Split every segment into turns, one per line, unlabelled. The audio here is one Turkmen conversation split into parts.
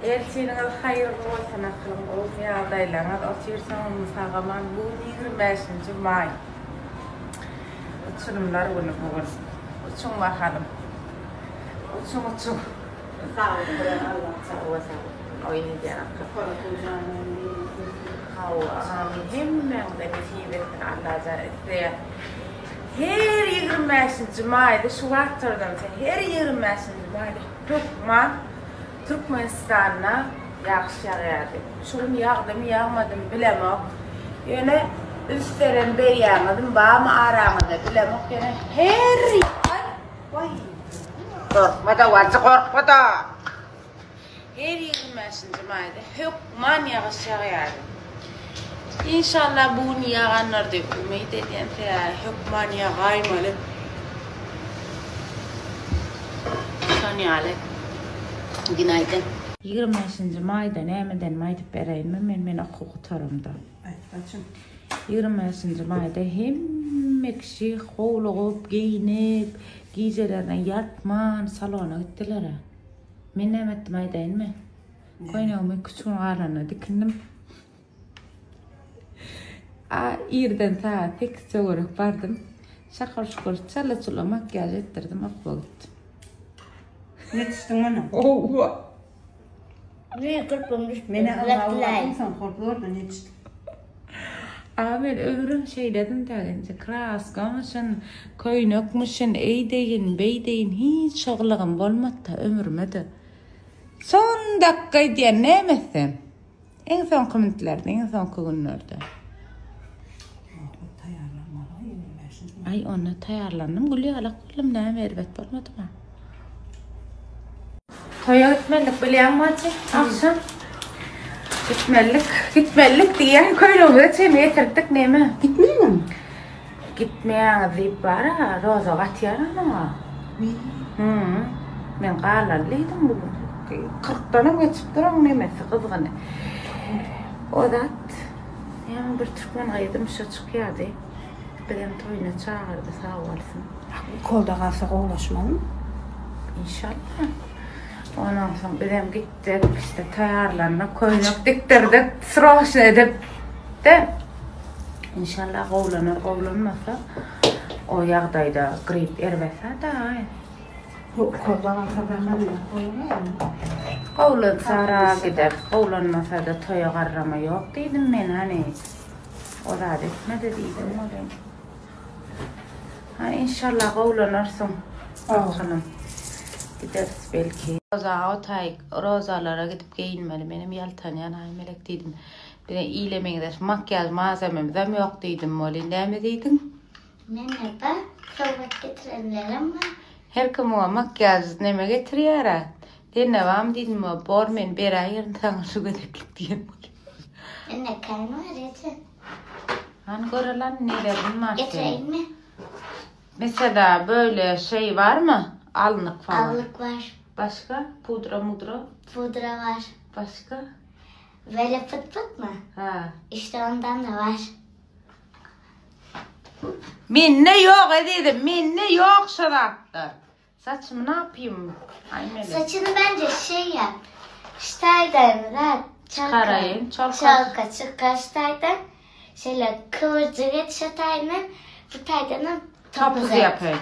Ertiriňiz haýyrly bolsun akylyň gowusy ýagdaýlaryňyz otyrsyňyzmy sagaman bu gün 25-nji maý. Uçurymlar güni bu gün. Uçuň bakalym. Uçuň uçuň.
Saglyk bilen Allah
Sag bol sag bol. Oýun edýän akyl. Hawa amin hemmäňize nesip etsin Allajan isleýän. Her 25-nji maýda şu wagtlardan soň her 25-nji maýda hökman Türkmenistanda ýagyş ýagýardy. Şu gün ýagdymy ýagmadymy bilemok. Ýöne üns beren berýäňizmi barmy araňyzda bilemok ýöne her aý waý gorkmada wajy gorkmada. Her 25-nji maýda hökman ýagyş ýagýardy. Inşallah bu gün ýagandyr diýip umyt edýän sebäbi hökman ýagaýmaly. Şon ýaly. Günaýdyn. 25-nji maýda näme edenimi aýdyp beräýinmi men men okuw gutaramda.
Aýt bacym.
25-nji maýda hemme kişi howlugyp, geýnip, gijelerine ýatman salona gitdiler. Men näme etdim aýdaýynmy? Köýnegimi 2-3 gün galanda dikindim. A irden sagat 8 töwerek bardym. Şakar-şukur çala-çula makiýaž etdirdim, okuwa gitdim.
Ýetişdiň mana.
Owa.
Ne kırpım düştü.
Mene Allah'ın soň horp zordan ýetişdim.
A men ömrüm şeýledim täginçe. Kraskamyşyn, köýnekmişin, eýdeýin, beýdeýin hiç şoglugym bolmady-da ömrüme-de. Son dakika edýän näme etsem? Iň soňky mintlerde, iň soňky günlerde. Aý onda taýýarlandym, gül ýalak boldum, näme erbet bolmadyma. Toýa gitmelidik bilýäňmi Hajy? Agşam. Gitmelidik, gitmelidik diýýän köýnegimize çenli getiripdik neme?
Gitmeýäňmi?
Gitmeýäňiz diýip bar-a, Roza gatýar oňa. Hü. Men galaly diýdim bu gün. Kyrkdanam geçipdir oň nemesi gyzgyny. O zat, näme bir türkmen gyzym şo çykýardy. Bizem toýuna çagyrdy sag bolsun.
Ukolda galsa gowulaşmazmy?
Inşallah. Ondan soň bizem gitdik, işte taýýarlandyk, köýnek dikdirdik, sroçny edip de. Inşallah gowlanar, gowlanmasa o ýagdaýda grip erbet-ä dagy.
Ukolda galsa
Gowlansa gider, gowlanmasa-da toýa garrama ýok diýdim men hany. O zat etmedi diýdim welin. Ha inşallah gowlanarsyň. Bakalym. Gideris belki. Roza o taý rozalara gidip geýinmeli. Menem ýaltanýan aý melek diýdim. Bize ile meňzeş makiýaž malzememizem ýok diýdim welin. Näme diýdiň?
Mende bar, sowgat getirenlerim bar.
Her kim oňa makiýaž neme getirýär-ä. Sende barmy diýdim, bor men beräýerin saňa şu gezeklik diýen welin.
Mende kän bar eje.
Hany görelim nelerin bar senin.
Getireýinmi?
Mesela böyle şey barmy? Alnyk falan.
Allyk bar.
Başga? Pudra mudra?
Pudra bar.
Başga?
Böyle pıt pıt mı?
Ha.
İşte ondan da var.
Mende ýok ezizim, mende ýok şo zatlar. Saçymy ne yapayım? Ay Melek.
Saçını bence şey yap. Ştaydan da
Çıkarayım, çalka.
Çalka çıkar ştaydan. Şöyle kıvırcık et şatayını. Bu taydanın
Topuz
topuz et.
yapayım.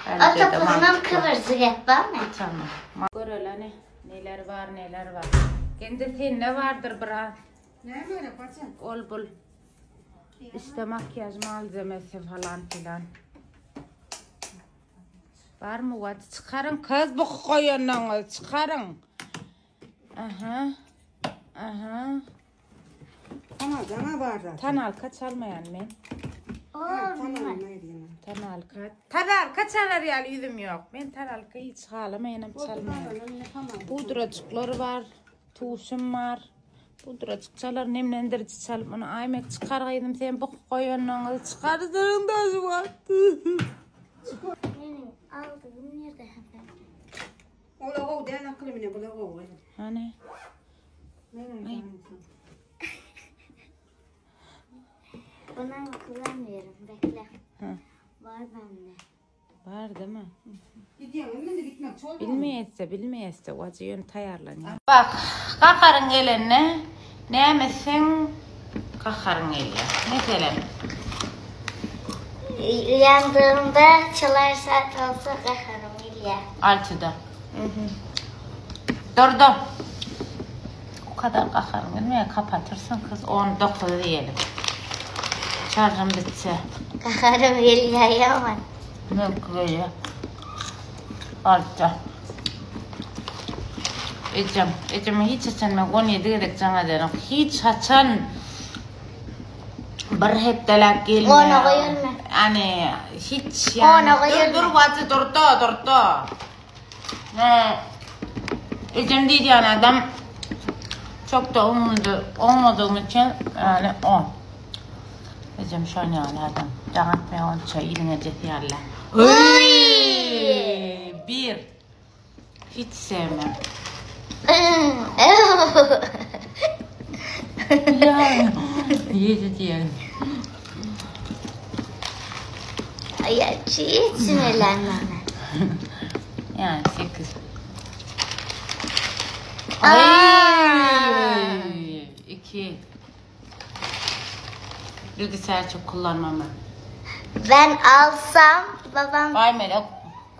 O
Bence de
topuzundan
mantıklı.
kıvırcık et var mı?
Tamam. Görel neler var neler var. Kendi sende vardır biraz.
Näme gerek bacım?
Ol bul. İşte makyaj malzemesi falan filan. Var mı vad? Çıkarın kız bu koyanını çıkarın. Aha. Aha.
Tamam, cana bar zaten.
Tanalka çalmayan men.
Ha, tamam, ne diyeyim.
Tanalka. Tanalka çalar ýaly ýüzüm ýok. Men tanalka hiç halamaýanam çalmaýan. Pudraçyklar bar, tuşum bar. Pudraçyk çalar, nemlendirici çalıp onu Aymek çykar gyzym sen bu goýanyňyzy çykardyň da şu wagt.
Benim aldığım nerede efendim?
Ola gowy däl akyly mine bula gowy.
Hani
Bunu ama kullanmıyorum. Bekle.
Hı.
Var bende.
Var değil mi?
Gidýäňizmi indi gitmekçi bolduňyzmy?
Bilmeýäs-de, bilmeýäs-de, wajy ýöne taýýarlanýar. Bak, gaharyň gelende näme etseň gaharyň gelýär. Meselem.
Uýandygymda çalar saat bolsa gaharym gelýär.
Altyda. Durdy. O kadar gaharyň gelmeýär, kapatyrsyň kyz, 19 diýelim. Şarjym bitse.
Gaharym gelýär ýaman.
Mümkin gelýär. Altyda. Ejem, ejeme hiç haçan men 17 gezek jaň edenok. Hiç haçan bir hepdeläp gelme.
Gonaga gelme.
Yani hiç yani.
Gonaga
Dur
gelme.
dur bacı dur da dur da. Ne? Ejem diýýän adam çok da umurda olmadığım için yani o. Ejem şon ýaly adam. Jaň atmaýa onça iliň ejesi ýaly. Uy! Bir. Hiç sevmem. Ya. Yedi diyelim.
Ay hiç sinirlenmem ben.
Yani 8.
Aa!
Ay, 2. Bilgisayar çok kullanmam ben.
Ben alsam babam
Vay melek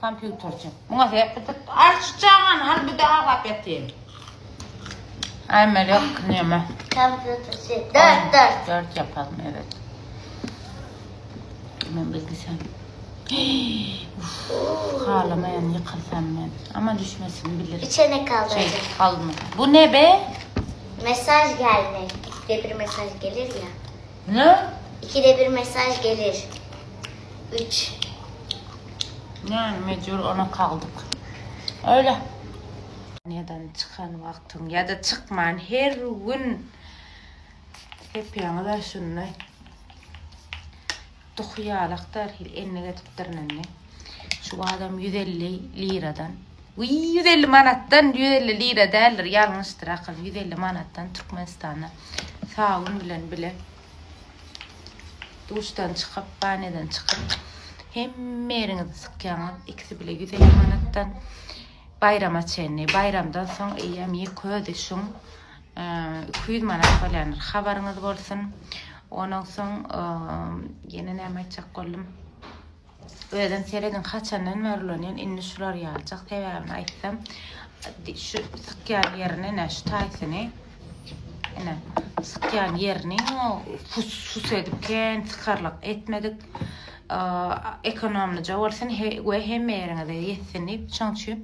kompýuterçi. Muňa sebäp Arçjan al bu daha gap ýatayım. Ay melek neme?
kompüterci. Dört dört.
4 yapalım evet. Ben bilgisayar. Uf, ağlamayan yıkılsam ben. Ama düşmesin bilir.
Üçe ne kaldı
Şey
acaba?
kalma. Bu ne be?
Mesaj gelmek. İkide bir mesaj gelir ya.
Ne?
İkide bir mesaj gelir. Üç.
Yani mecbur ona kaldık. Öyle. Neden çıkan vaktin ya da çıkman her gün hep da şunu Duhyalak derhil eline getipdir nenne. Şu adam 150 liradan. Uy 150 manatdan 150 lira däldir ýalňyşdyr akyl 150 manatdan Türkmenistanda sabun bilen bile duşdan çykyp baneden çykyp hemme ýeriňizi sykýaňyz ikisi bile 150 manatdan baýrama çenli baýramdan soň eýýäm ýeke özi şuň 200 manat bolýandyr habaryňyz bolsun. Ondan soň ýene näme aýtjak boldum? Özüm serediň haçandan beri ulanýan indi şular ýalyjak sebäbini aýtsam şu sykýan ýerine ine şu taýsyny ine sykýan ýerini o fus fus edip kän sykarlyk etmedik. Ekonomlyja bolsun we hemme ýeriňize ýetsin diýip şoň üçin